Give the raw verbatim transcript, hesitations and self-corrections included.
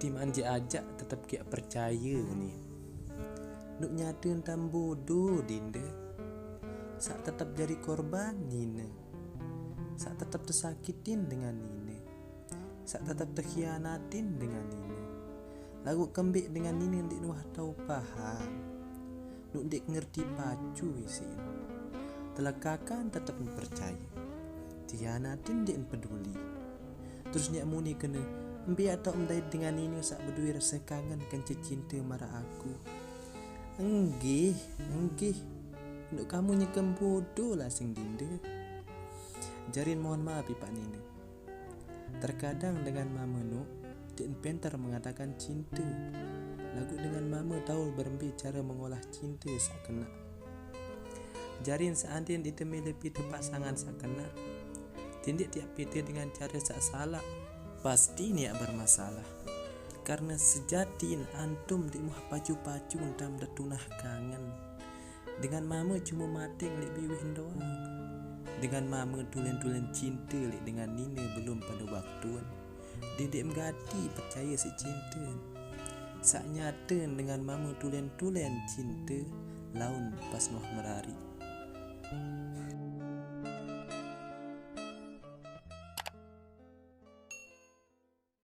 Tim anjak-ajak tetep kiak percaya ni. Nuk nyata entam bodoh dinda. Sak tetep jari korban nina. Sak tetep tesakitin dengan nina. Sak tetep tekhianatin dengan nina. Lagu kembik dengan nina ndik nuah tau paham. Nuk ndik ngerti pacu isin. Telekakan tetep percaya. Tianatin ndik peduli. Terus nyak muni kena, embiak tau mendait dengan nina sak bedui rasa kangen kance cinta marah aku. Enggih, enggih. Nuk kamu nyekem bodoh lah sing dinda. Jarin mohon maaf ipak nina. Terkadang dengan mama nuk, dik penter mengatakan cinta. Lagu dengan mama tahu berembe cara mengolah cinta sak kena. Jarin seandin ditemi lepi tu pasangan sak kena. Tindik tiap pita dengan cara sak salah. Pasti niat bermasalah. Karena sejati antum di muah pacu-pacu entam detunah kangen. Dengan mama cuma mating lik biwih doang. Dengan mama tulen-tulen cinta lik dengan nina belum pada waktu. Didik megati percaya si cinta. Sak nyata dengan mama tulen-tulen cinta laun pas nuah merari.